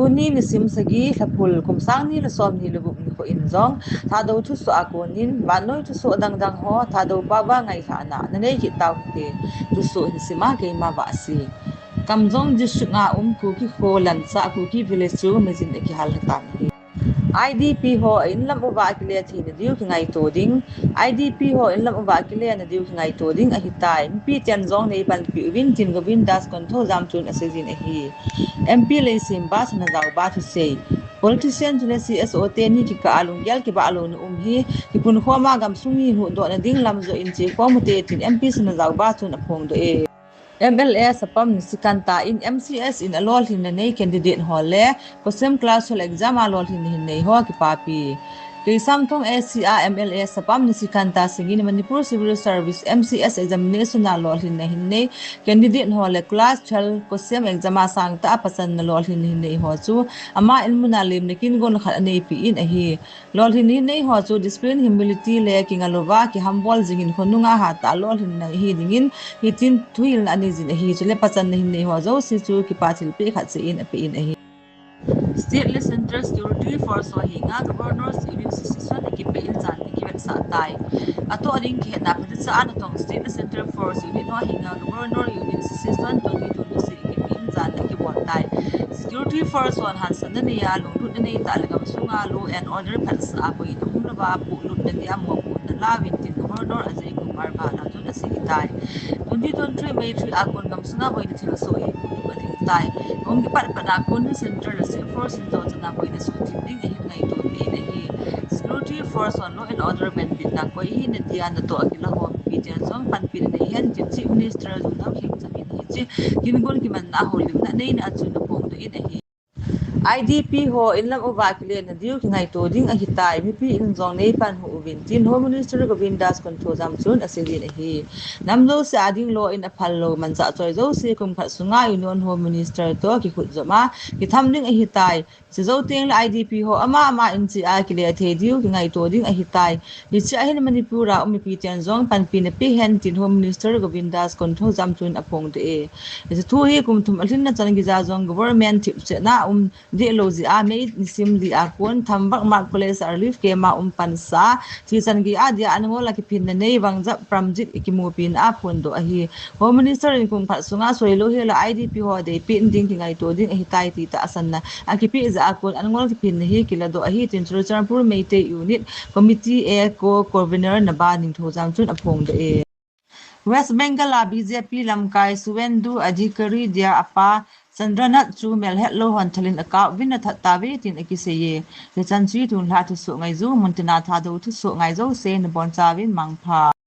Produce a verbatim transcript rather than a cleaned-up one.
Tuni nisim sagi Lhaphul kum sang ni le som ni le gup nikho in jong Thadou thusoh a konin vannoi thusoh dangdang ho Thadou pao a ngailhahna nanei kit tau hite. Thusoh hin sima keima Vahsi. Kamjong District a um Kuki kho Lanchah Kuki Village chu meijin akihal lha tan ahi. I D P ho a inlam uva akile theina diu kingaito ding. I D P ho inlam uva akile na diu kingaito ding ahitai. Mipi ten jong neipanpi uvin tin Govindas Konthoujam chun aseijin ahi. M P Leishemba Sanajaoba thusei. Politician chule C S O teni kikah a lunggel kibahlouna um hi kipunkhoma gamsung mi huhdohna ding lam joh in chekhom ute tin M P Sanajaoba chun aphongdoh e. M L A Sapam Nisikanta in M C S in alolhinna nei candidate ho le COHSEM class twelve exam a lolhinna hin nei ho kipapi. Keisamthong A C a M L A Sapam Nisikanta Singh in Manipur Civil Service M C S examination a lolhinna hin nei candidate ho le class twelve COHSEM exam a sangtah a pachanna lolhinna hin nei ho chu ama inmun a lemna kingon khat aneipi in ahi. Lolhinna hin nei ho chu discipline, humility le kingalouva kihambol jingin khonunga hatah a lolhinna hi dingin hitin thuhilna aneijin ahi. Chule pachanna hin nei ho jouse chu kipa thilpeh khat cheh in ape in ahi. State le Central Security Force ho henga Governor's Union Session akipe in jan akivetsah tai. Atoh ding kihetna phatechan atong State le Central Force Unit ho henga Governor Union Session twenty twenty-six akipe in jan akibol tai. Security Force hon hansanna neiya lunglutna neitah le gamsunga law and order phatsah a boina umlouva pohlutna dia mopohna lauvin tin Governor Ajay Kumar Bhalla chun asei tai. Twenty twenty-three May three a kon gamsunga boina thilsoh hi polut ading tai. Hung kipat pat a kon hi Central le State Force in jong chana boina suhthip ding ahin ngaito in ahi. Security Force hon law and order benbitna koi hina dia natoh akilah ho mipi ten jong panpina nei hen tin Chief Minister Zoram Thangkheng chun hiche kingon kimanna a houlimna neina a chun aphongdoh in ahi. I D P ho inlam uva kilena diu kingaito ding ahitai, mipi in jong neipanhu uvin tin Home Minister Govindas Konthoujam chun aseijin ahi. Nam jouse a ding law in aphal lou manchah choi jouse kum khat sunga Union Home Minister toh kikhutjom a kitham ding ahitai. Chujou tengle I D P ho ama ama in chea kile thei diu kingaito ding ahitai. Hichea hin Manipur a um mipi ten jong panpina peh hen tin Home Minister Govindas Konthoujam chun aphongdoh e. Hiche thu hi kum thum alhinna chan geija jong government thipchetna um dehlou jeh a May nisim li a kon Thambak Mark College a relief camp a um pansa thi chan gei a dia an ngol a kiphinna nei Vangjap Pramjit kimupina a phondoh ahi. Home Minister in kum khat sunga soilou hel a I D P ho deipeh ding kingaito ding ahitai ti tahsanna akipeh jeh a kon an ngol kiphinna hi kiladoh ahi tin Churachandpur Meitei Unit Committee a co-convener Naba Ningthoujam chun aphongdoh e. West Bengal a B J P lamkai Suvendu Adhikari dia apa Chandranath chu melhetlou hon thalin akap uvin athat tauve tin akiseiye. Hichan chu tunlha thusoh ngaiju mun tina Thadou thusoh ngai jouse nabonchauvin mangpha.